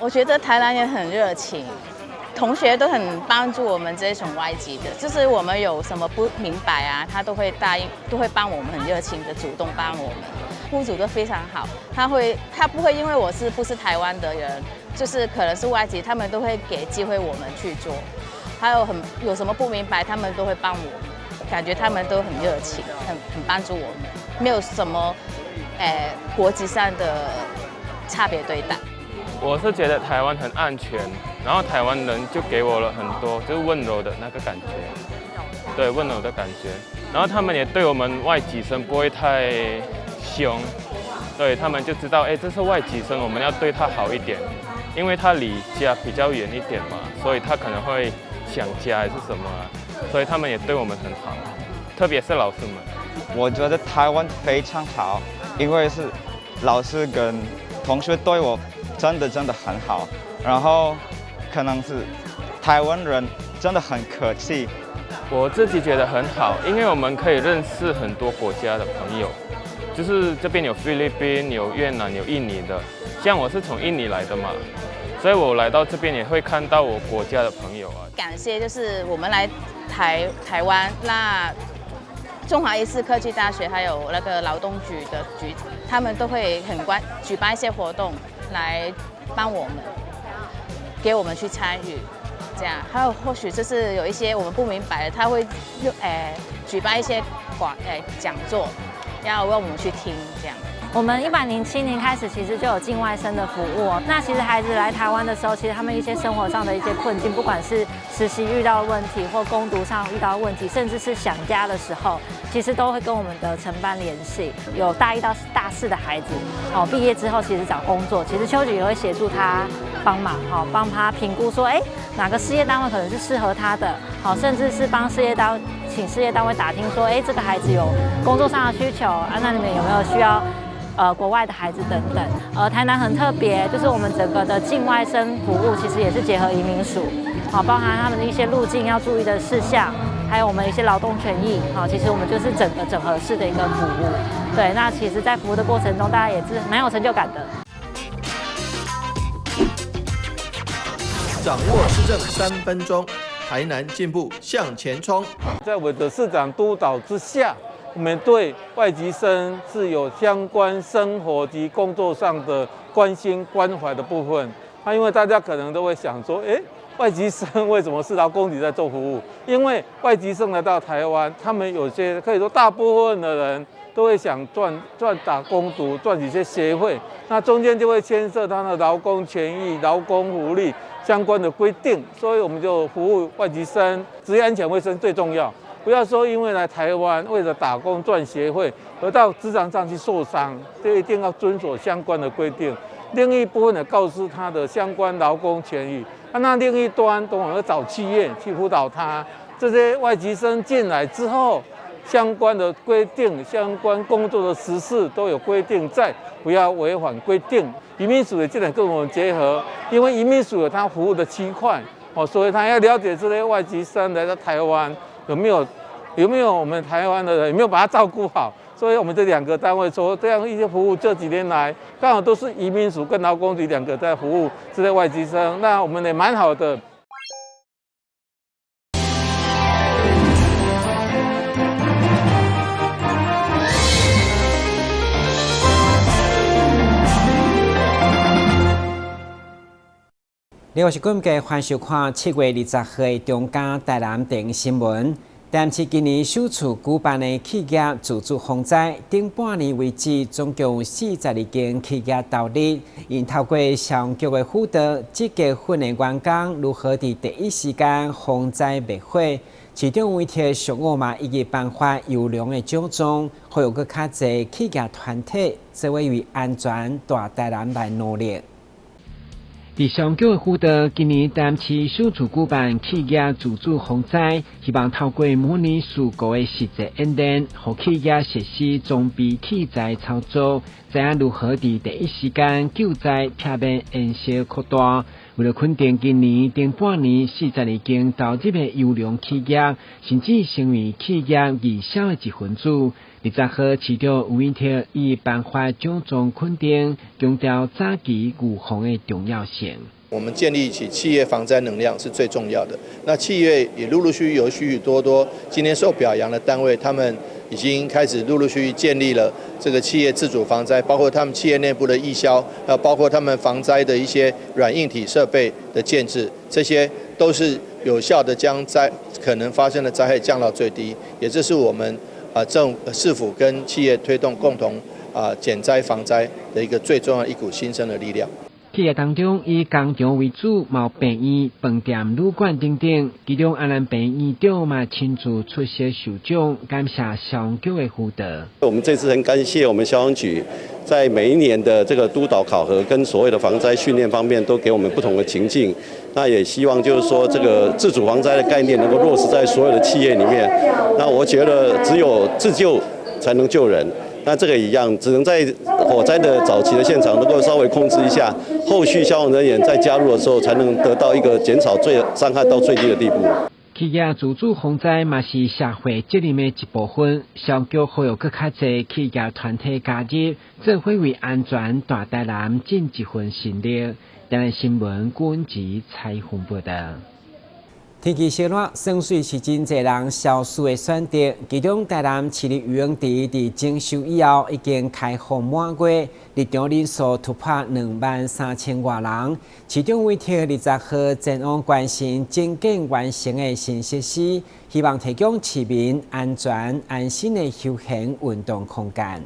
我覺得台南人很熱情，同學都很幫助我們這種外籍的，就是我們有什麼不明白啊，他都會答應，都會幫我們，很熱情的主動幫我們。雇主都非常好，他不會因為我是不是台灣的人，就是可能是外籍，他們都會給機會我們去做。還有有什麼不明白，他們都會幫我們，感覺他們都很熱情，很幫助我們，沒有什麼國籍上的差別對待。我是覺得台灣很安全，然後台灣人就給我了很多就是溫柔的那個感覺，對，溫柔的感覺。然後他們也對我們外籍生不會太兇，對，他們就知道，這是外籍生，我們要對他好一點，因為他離家比較遠一點嘛，所以他可能會想家還是什麼，所以他們也對我們很好，特別是老師們。我覺得台灣非常好，因為是老師跟同學對我真的真的很好，然後可能是台灣人真的很客氣。我自己覺得很好，因為我們可以認識很多國家的朋友，就是這邊有菲律賓、有越南、有印尼的，像我是從印尼來的嘛，所以我來到這邊也會看到我國家的朋友啊。感謝就是我們來台灣，那中華醫事科技大學還有那個勞動局的局，他們都會很舉辦一些活動來幫我們，給我們去參與，這樣。還有或許就是有一些我們不明白的，他會用舉辦一些講座，要讓我們去聽這樣。我們107年開始，其實就有境外生的服務。那其實孩子來台灣的時候，其實他們一些生活上的一些困境，不管是實習遇到問題，或工讀上遇到問題，甚至是想家的時候，其實都會跟我們的承班聯繫。有大一到大四的孩子，哦，畢業之後其實找工作，其實秋菊也會協助他幫忙，哈，幫他評估說，哪個事業單位可能是適合他的，好，甚至是幫事業單位請事業單位打聽說，這個孩子有工作上的需求啊，那你們有沒有需要？國外的孩子等等，台南很特別，就是我們整個的境外生服務，其實也是結合移民署，好，包含他們的一些入境要注意的事項，還有我們一些勞動權益，好，其實我們就是整個整合式的一個服務。對，那其實，在服務的過程中，大家也是蠻有成就感的。掌握市政3分鐘，台南進步向前衝。在我的市長督導之下，我們對外籍生是有相關生活及工作上的關心關懷的部分。那因為大家可能都會想說，外籍生為什麼是勞工局在做服務？因為外籍生來到台灣，他們有些可以說大部分的人都會想賺打工讀，賺一些學費，那中間就會牽涉他的勞工權益、勞工福利相關的規定，所以我們就服務外籍生，職業安全衛生最重要。不要說因為來台灣為了打工賺學費而到職場上去受傷，這一定要遵守相關的規定。另一部分呢，告知他的相關勞工權益。那另一端，都要找企業去輔導他。這些外籍生進來之後，相關的規定、相關工作的實施都有規定在，不要違反規定。移民署也進來跟我們結合，因為移民署有他服務的區塊，哦，所以他要了解這些外籍生來到台灣。有沒有我們台灣的人有沒有把他照顧好？所以我們這兩個單位說這樣一些服務，這幾年來剛好都是移民署跟勞工局兩個在服務這些外籍生，那我們也蠻好的。你好，是今日欢迎收看7月20號的中嘉台南電新聞。台南市今年首次舉辦的企業自主防災，頂半年為止，總共有42間企業投入。𪜶透過消防局的輔導，積極訓練員工如何佇第一時間防災滅火。市長委託俗語嘛，以及頒發優良的獎狀，呼籲閣較濟企業團體做伙為安全大台南來努力。佇消防局的輔導，今年台南市首次舉辦企業自主防災，希望透過模擬事故的實際演練，予企業實施裝備器材操作，知影如何佇第一時間救災，避免延燒擴大。為了肯定今年頂半年42間投入的優良企業，甚至成為企業義消的一分子。20號市長黃偉哲伊頒發獎狀肯定，強調早期預防的重要性。我們建立起企業防災能量是最重要的。那企業也陸陸續續有許許多多今天受表揚的單位，他們已經開始陸陸續續建立了這個企業自主防災，包括他們企業內部的義消，還有包括他們防災的一些軟硬體設備的建置，這些都是有效的將災可能發生的災害降到最低。也這是我們政市府跟企業推動共同減災防災的一個最重要一股新生的力量。企業當中以工廠為主，嘛有病院、飯店、旅館等等。其中安南病院長嘛親自出席受獎，感謝消防局的輔導。我們這次很感謝我們消防局，在每一年的這個督導考核跟所謂的防災訓練方面，都給我們不同的情境。那也希望就是說，這個自主防災的概念能夠落實在所有的企業裡面。那我覺得只有自救才能救人。那這個一樣，只能在火災的早期的現場能夠稍微控制一下，後續消防人員再加入的時候，才能得到一個減少最傷害到最低的地步。企業自主防災嘛是社會責任的一部分，消防局呼籲閣較濟企業團體加入，做伙為安全大台南盡一份心力。台南新聞郭文採訪報導。天氣燒熱，耍水是真濟人消暑的選擇。其中，台南市立游泳池佇整修以後，已經開放滿月，入場人數突破23,000外人。市長委託20號前往關心整建完成的新設施，希望提供市民安全安心的休閒運動空間。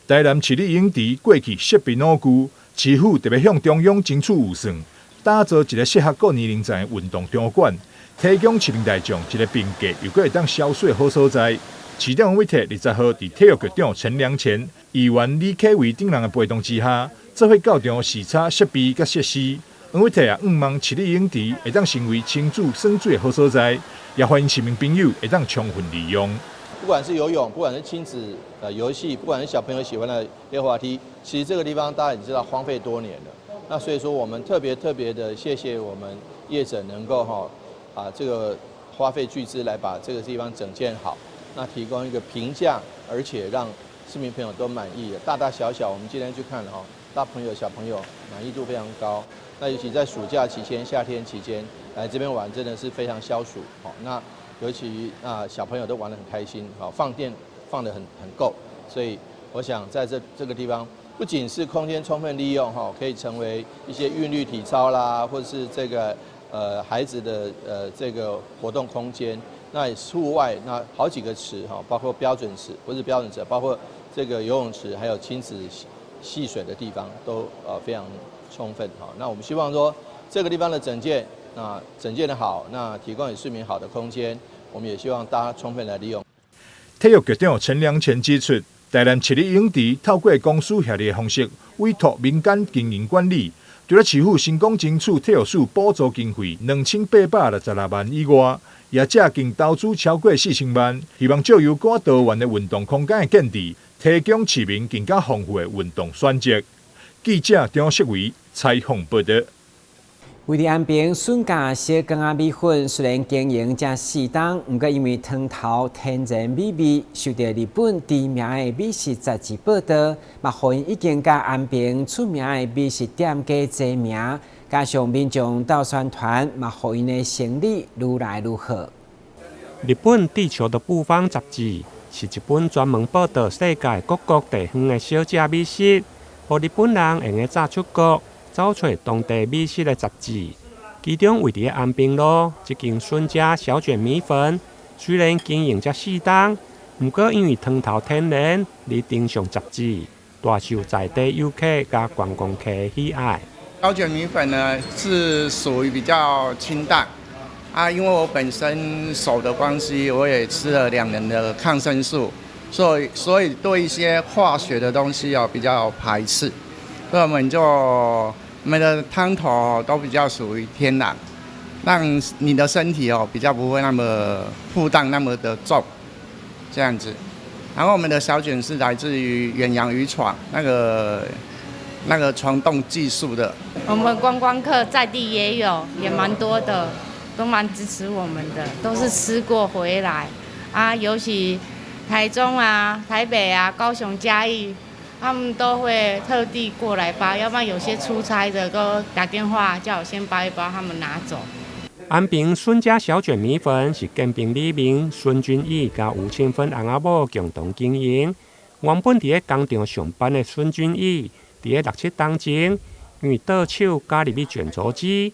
台南市立游泳池過去設備老舊，市府特別向中央爭取預算，打造一個適合各年齡層的運動場館，提供市民大眾一個便捷又閣會當消暑的好所在。市長委託20號佇體育局長陳良乾、議員李啟偉等人的陪同之下，做伙到場視察設備佮設施。黃偉哲也向望市立游泳池會當成為親子耍水的好所在，也歡迎市民朋友會當充分利用。不管是游泳，不管是親子遊戲，不管是小朋友喜歡的溜滑梯，其實這個地方大家也知道荒廢多年了。那所以說，我們特別特別的謝謝我們業者能夠哈這個花費巨資來把這個地方整建好，那提供一個平價，而且讓市民朋友都滿意的，大大小小，我們今天去看了哈，大朋友小朋友滿意度非常高。那尤其在暑假期間、夏天期間來這邊玩，真的是非常消暑。好，那尤其啊小朋友都玩得很開心，好，放電放得很夠，所以我想在這個地方，不僅是空間充分利用哈，可以成為一些韻律體操啦，或者是這個孩子的這個活動空間。那戶外那好幾個池哈，包括標準池，不是標準池，包括這個游泳池，還有親子戲水的地方都非常充分哈。那我們希望說這個地方的整建，那整建的好，那提供給市民好的空間，我們也希望大家充分來利用。體育局長陳良乾指出，台南市立游泳池透過公私協力的方式，委託民間經營管理。除了市府成功爭取體育署補助經費2866萬以外，也借近投資超過4000萬，希望藉由更多元的運動空間的建置，提供市民更加豐富的運動選擇。記者張世偉採訪報導。位佇安平孫家小羹仔米粉，雖然經營才四冬，毋過因為湯頭天然美味，受著日本知名的美食雜誌報導，嘛予𪜶已經佮安平出名的美食店家齊名，加上民眾鬥宣傳，嘛予𪜶的生意愈來愈好。日本《地球的布方》雜誌是一本專門報導世界各國地方的小食美食，予日本人會用早出國找揣當地美食的雜誌。其中位佇安平路這間孫家小卷米粉，雖然經營才四冬，毋過因為湯頭天然，而登上雜誌，大受在地遊客佮觀光客的喜愛。小卷米粉呢是屬於比較清淡啊，因為我本身手的關係，我也吃了2年的抗生素，所以對一些化學的東西哦比較排斥，所以我們的湯頭都比較屬於天然，讓你的身體哦比較不會那麼負擔那麼的重，這樣子。然後我們的小卷是來自於遠洋漁船那個傳統技術的。我們觀光客在地也有，也蠻多的，都蠻支持我們的，都是吃過回來啊，尤其台中啊、台北啊、高雄、嘉義，他們都會特地過來包，要不然有些出差的都打電話叫我先包一包，他們拿走。安平孫家小卷米粉是建平里民孫俊義佮吳清芬翁仔某共同經營。原本佇咧工廠上班的孫俊義，佇咧六七冬前，因為倒手加入去卷軸機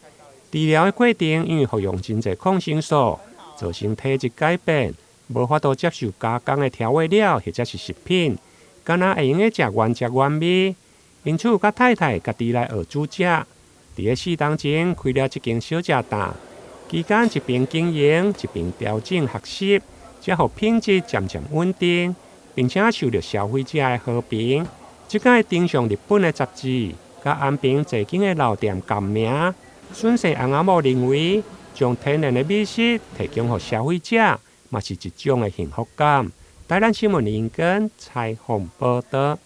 治療的過程，因為服用真濟抗生素，造成體質改變，無法度接受加工的調味料或者是食品，敢若會用得食原汁原味。因此，佮太太家己來學煮食。佇咧4冬前開了這間小食檔，期間一邊經營，一邊調整學習，才予品質漸漸穩定，並且受著消費者的好評。這擺登上日本的雜誌，佮安平濟間的老店共名。孫姓翁仔某認為，將天然的美食提供予消費者，嘛是一種的幸福感。台南新聞林根採訪報導。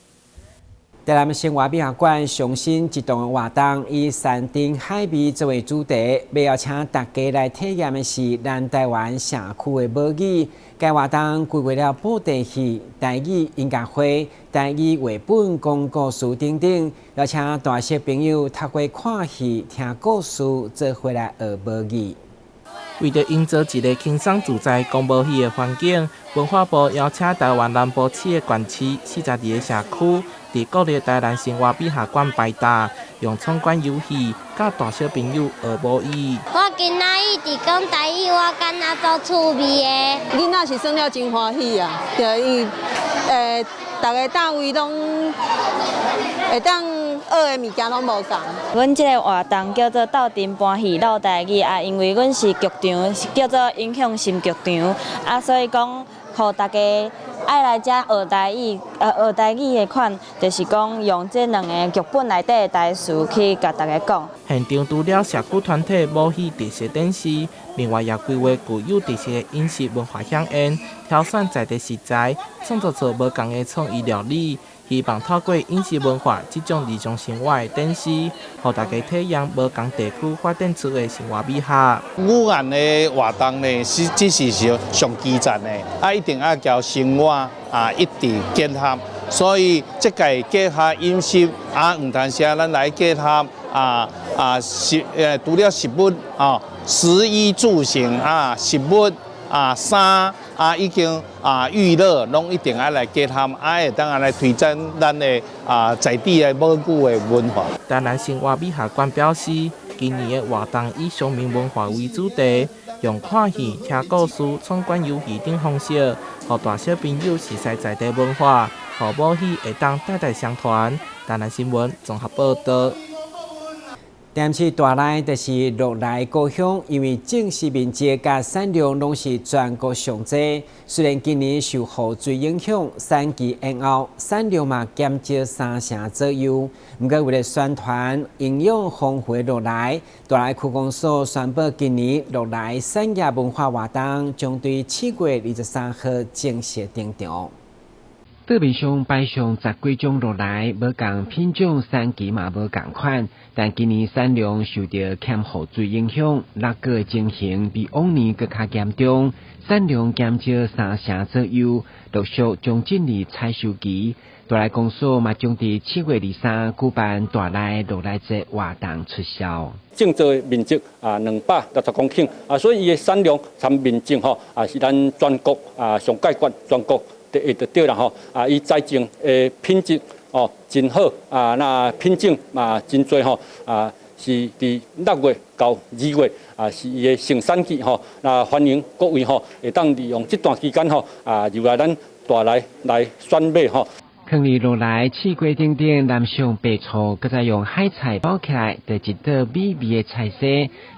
台南生活美學館上新一檔活動，以山珍海味作為主題，欲邀請大家來體驗的是咱台灣社區的母語。該活動規劃了布袋戲、台語音樂會、台語繪本講故事等等，邀請大小朋友透過看戲、聽故事，做伙來學母語。為著營造一個輕鬆自在講母語的環境，文化部邀請台灣南部7個縣市42個社區，佇國立台南生活美學館擺檔，用闖關遊戲教大小朋友學母語。我今仔日佇講台語，我感覺足趣味的。囡仔是耍了真歡喜啊，對，因為逐个單位攏會當學的物件攏無仝。阮這个活動叫做鬥陣搬戲嘮台語啊，因為阮是劇場，叫做影響心劇場啊，所以講，予大家愛來遮學台語，學台語的款，就是講用這兩个劇本內底的台詞去共大家講。現場除了社區團體母語特色展示，另外也規劃具有特色的飲食文化饗宴，挑選在地食材，創作出無仝的創意料理，希望透過飲食文化這種日常生活的展示，予大家體驗無仝地區發展出的生活美學。語言的活動呢，是這是上基層的，啊，一定愛佮生活啊一直結合，所以這屆結合飲食啊，黃潭社咱來結合啊除了食物啊，食衣住行啊，食物啊，衫啊，已經啊娛樂攏一定愛來結合，啊會當來推展咱的啊在地的母語的文化。台南生活美學館表示，今年的活動以鄉民文化為主題，用看戲、聽故事、闖關遊戲等方式，予大小朋友熟悉在地文化，予母語會當代代相傳。台南新聞綜合報導。台南市大內就是鹿梨故鄉，因為種植面積佮產量攏是全國上濟。雖然今年受雨水影響，產期延後，產量嘛減少3成左右。毋過為了宣傳營養豐富的鹿梨，大內區公所宣布今年鹿梨產業文化活動將對7月23號正式登場。桌面上擺上十幾種鹿梨，無仝品種，產期嘛無仝款。但今年產量受著欠雨水影響，落果的情形比往年閣較嚴重，產量減少3成左右，陸續將進入採收期。大內公所嘛將佇7月23舉辦大內鹿梨節活動出銷。種植的面積啊260公頃啊，所以伊的產量參面積吼啊是咱全國啊上蓋懸全國第一就對啦吼啊，伊栽種的品質哦真好啊，那品種嘛真濟吼啊，是佇6月到2月啊是伊的盛產季吼，那歡迎各位吼會當利用這段期間吼啊入來咱大內來選買吼。囥佇鹿梨試果頂頂淋上白醋，閣再用海菜包起來，就一道美味的菜色。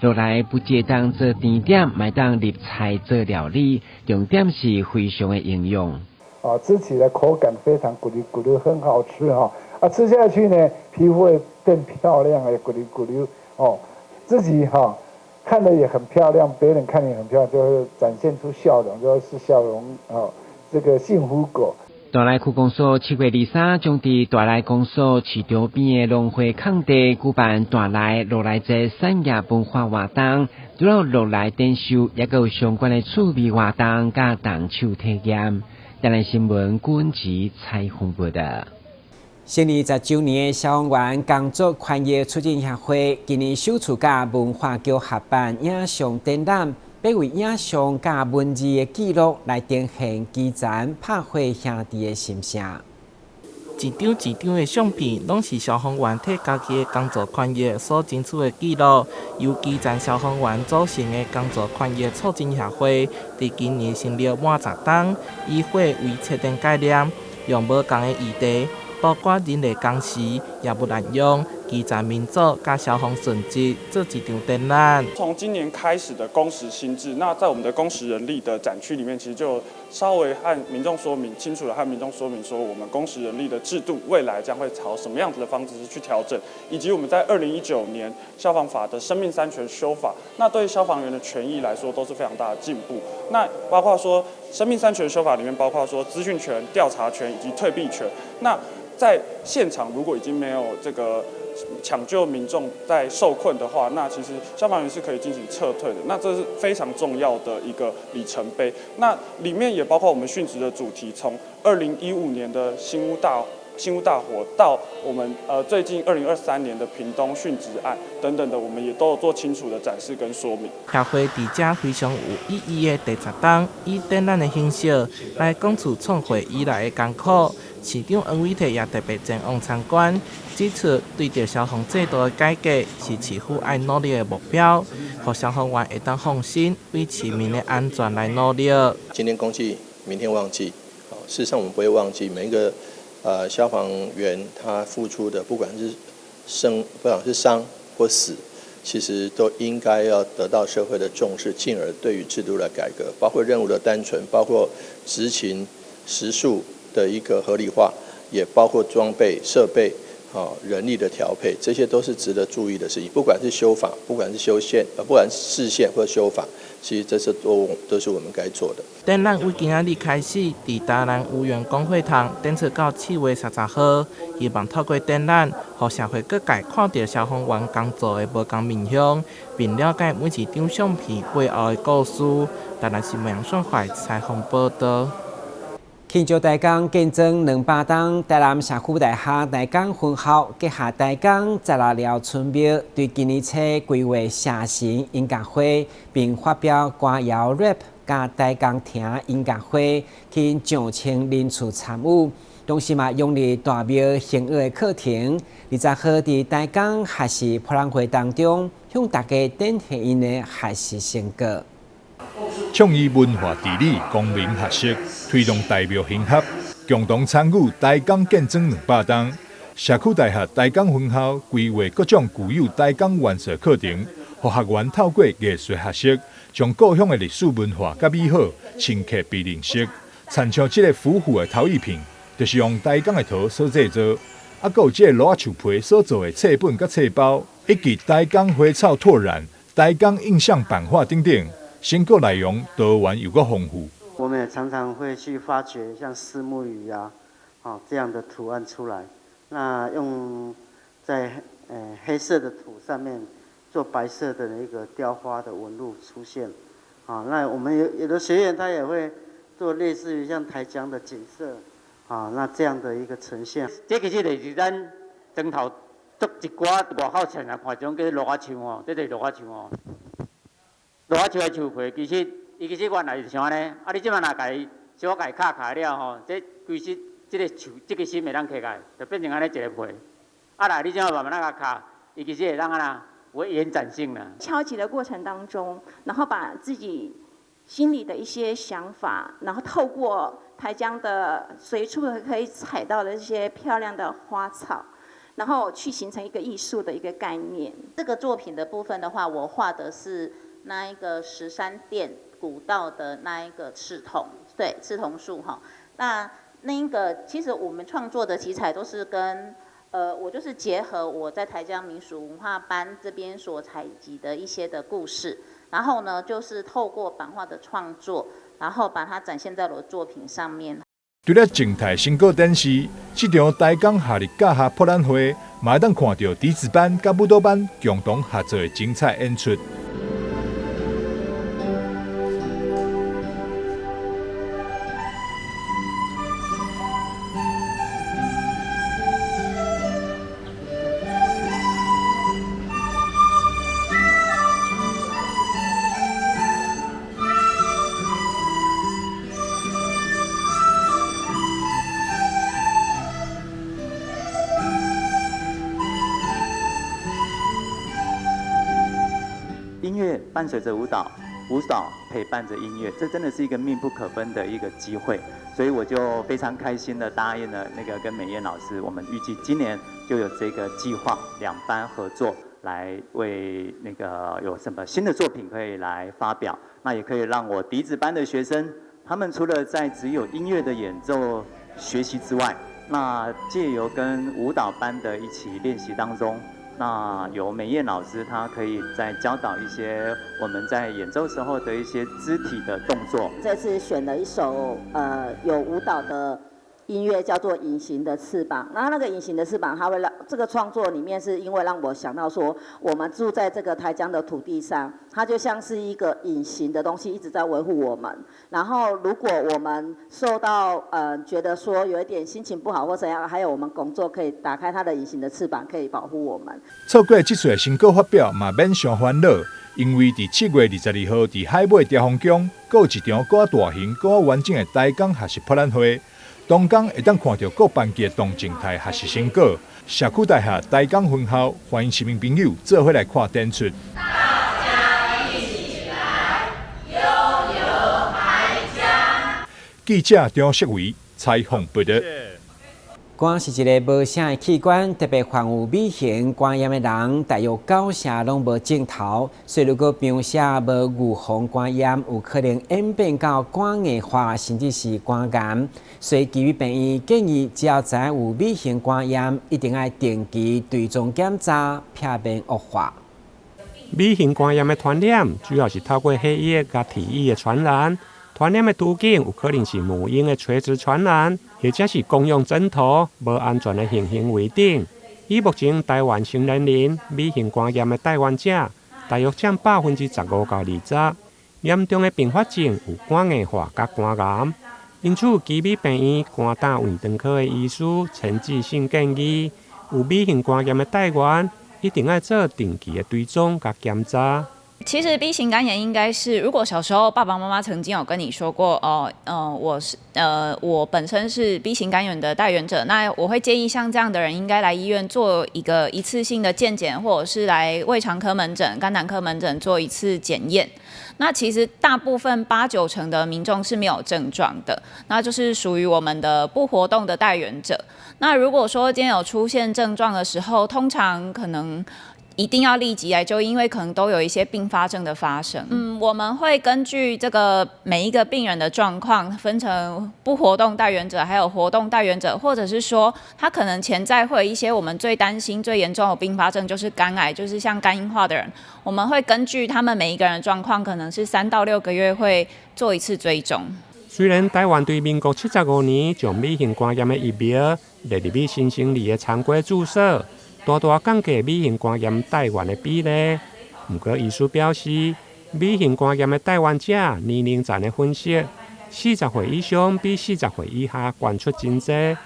鹿梨不只當做甜點，嘛會當入菜做料理，重點是非常的營養。啊，吃起來口感非常咕嚕咕嚕，很好吃哈！啊，吃下去呢，皮膚會變漂亮啊，咕嚕咕嚕哦，自己哈看得也很漂亮，別人看也很漂亮，就會展現出笑容，就是笑容哦，這個幸福果。大內區公所7月23將佇大內公所市場邊的農會空地舉辦大內鹿梨節產業文化活動，除了鹿梨展售，也閣有相關的趣味活動佮動手體驗。台南新聞郭吉采訪報道。成立10周年的消防員工作權益促進協會，今年首次佮文化局合辦影像展覽，欲為影像佮文字的記錄來呈現基層拍火兄弟的心聲。一張一張的相片，攏是消防員替家己的工作權益所爭取的記錄。由基層消防員組成的工作權益促進協會，佇今年成立滿10冬，以火為策展概念，用無仝的議題，包括人力工時、業務濫用、基層民主佮消防順治，做一場展覽。從今年開始的工時新制，那在我們的工時人力的展區裡面，其實就稍微和民眾說明清楚的，和民眾說明說，我們工時人力的制度未來將會朝什麼樣子的方式去調整，以及我們在2019年消防法的生命三權修法，那對消防員的權益來說都是非常大的進步。那包括說生命三權修法裡面包括說資訊權、調查權以及退避權。那在現場如果已經沒有這個搶救民眾在受困的話，那其實消防員是可以進行撤退的。那這是非常重要的一個里程碑。那裡面也包括我們殉職的主題，從2015年的新屋大火到我們最近2023年的屏東殉職案等等的，我們也都有做清楚的展示跟說明。協會佇這非常有意義的第十冬，以展覽的形式來講述創會以來的艱苦。市長黃偉哲也特別前往參觀，指出對著消防制度的改革是市府愛努力的目標，予消防員會當放心為市民的安全來努力。今天公祭，明天忘記，事實上我們不會忘記每一個消防員他付出的，不管是生，不管是傷或死，其實都應該要得到社會的重視，進而對於制度的改革，包括任務的單純，包括執勤時數的一個合理化，也包括裝備設備、人力的調配，這些都是值得注意的事情。不管是修法，不管是修憲，不管是釋憲或修法，其實這些都是我們該做的。展覽為今仔日開始，佇台南吳園公會堂展出到7月30號，希望透過展覽，予社會各界看著消防員工作的無仝面向，並了解每一張相片背後的故事。台南新聞楊順懷採訪報導。慶祝台鋼建莊200冬，台南社區大學台鋼分校結合台鋼十六寮村廟，對今年初規劃社神音樂會，並發表歌謠 rap 佮台鋼亭音樂會，吸引上千人次參與。同時嘛，融入大廟興學的課程。20號佇台鋼學習博覽會當中，向大家展現𪜶的學習成果。創意文化治理、公民學習，推動大廟興合，共同參與台鋼建莊200冬。社區大學台鋼分校規劃各種具有台鋼元素課程，予學員透過藝術學習，將故鄉的歷史文化佮美好深刻被認識。親像這个虎虎的陶藝品，就是用台鋼的陶所製作，啊，閣有這个蘆仔樹皮所做的冊本佮冊包，以及台鋼花草拓染、台鋼印象版畫等等。成果內容多元又閣豐富。我們也常常會去發掘像虱目魚啊，這樣的圖案出來。那用在黑色的土上面做白色的一個雕花的紋路出現。那我們有的學員他也會做類似於像台江的景色，那這樣的一個呈現。這其實就是咱莊頭足一寡外口常常看這種叫蘆仔樹吼，這就是蘆仔樹吼。蘆仔樹的樹皮，其實伊其實原來是像按呢，啊，你這擺若共伊小可共伊敲開了吼，這規實這个樹這个心會當開開，就變成按呢一个皮。啊，若你這樣慢慢仔共敲，伊其實會當按怎有延展性啦。敲擊的過程當中，然後把自己心裡的一些想法，然後透過台江的隨處可以採到的這些漂亮的花草，然後去形成一個藝術的一個概念。這個作品的部分的話，我畫的是那一個十三店古道的那一個刺桐，對，刺桐樹哈。那一個其實我們創作的題材都是跟，我就是結合我在台江民俗文化班這邊所採集的一些的故事，然後呢，就是透過版畫的創作，然後把它展現在我的作品上面。除了靜態成果展示，這場台鋼夏日教學博覽會，嘛會當看著笛子班佮舞蹈班共同合作的精彩演出。音樂伴隨着舞蹈，舞蹈陪伴着音樂，這真的是一個密不可分的一個機會。所以我就非常開心的答應了那個跟美艷老師，我們預計今年就有這個計劃，兩班合作來為那個有什麼新的作品可以來發表，那也可以讓我笛子班的學生，他們除了在只有音樂的演奏學習之外，那借由跟舞蹈班的一起練習當中，那有美艷老師，她可以在教導一些我們在演奏時候的一些肢體的動作。這次選了一首有舞蹈的音樂，叫做《隱形的翅膀》。然後那個隱形的翅膀，它會讓這個創作裡面是因為讓我想到說，我們住在這個台江的土地上，它就像是一個隱形的東西，一直在維護我們。然後如果我們受到覺得說有一點心情不好或怎樣，還有我們工作可以打開它的隱形的翅膀，可以保護我們。錯過這次的成果發表嘛，免傷煩惱，因為佇7月22號佇海尾兆豐宮，閣有一場閣較大型、閣較完整的台江學習博覽會。當天會當看著各班級的動靜態學習成果。社區大學台江分校歡迎市民朋友做伙來看展出。大家一起來，悠遊台江。記者張世維採訪報導。肝是一个無啥的器官，特別患有 B 型肝炎的人，大約九成攏無症頭。所以如果平時無預防肝炎，有可能演變到肝硬化，甚至是肝癌。所以，基於病院建議，只要知影有 B 型肝炎，一定愛定期追蹤檢查，避免惡化。 B 型肝炎的傳染主要是透過血液佮體液的傳染。傳染的途徑有可能是母嬰的垂直傳染，或者是共用針頭、無安全的性行為等。以目前台灣成年人 B 型肝炎的帶原者，大約佔15%到20%。嚴重的併發症有肝硬化佮肝癌。因此，奇美病院肝膽胃腸科的醫師陳志信建議，有 B 型肝炎的帶原，一定愛做定期的追蹤佮檢查。其實 B 型肝炎應該是，如果小時候爸爸媽媽曾經有跟你說過，哦，我本身是 B 型肝炎的帶原者，那我會建議像這樣的人應該來醫院做一個一次性的健檢，或者是來胃腸科門診、肝膽科門診做一次檢驗。那其實大部分八九成的民眾是沒有症狀的，那就是屬於我們的不活動的帶原者。那如果說今天有出現症狀的時候，通常可能一定要立即來就醫，因為可能都有一些併發症的發生。我們會根據這個每一個病人的狀況，分成不活動帶原者，還有活動帶原者，或者是說他可能潛在會有一些我們最擔心、最嚴重的併發症，就是肝癌，就是像肝硬化的人，我們會根據他們每一個人的狀況，可能是3到6個月會做一次追蹤。雖然台灣對民國75年將 B 型肝炎的疫苗列入去新生兒的常規注射，大大降低 B 型肝炎帶原的比例。毋過醫師表示，B 型肝炎的帶原者年齡層的分析，40歲以上比40歲以下懸出真濟。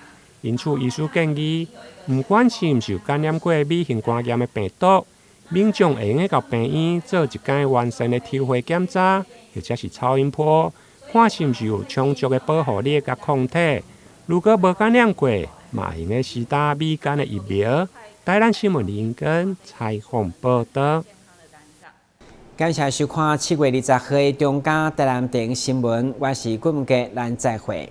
因此，醫師建議，毋管是毋是有感染過 B 型肝炎的病毒，民眾會用得到病院做一擺完善的抽血檢查，或者是超音波，看是毋是有充足的保護力佮抗體。如果無感染過，嘛會用得施打 B 肝的疫苗。台南新聞林根採訪報導。感謝收看7月20號的中嘉台南電新聞，我是郭文傑，咱再會。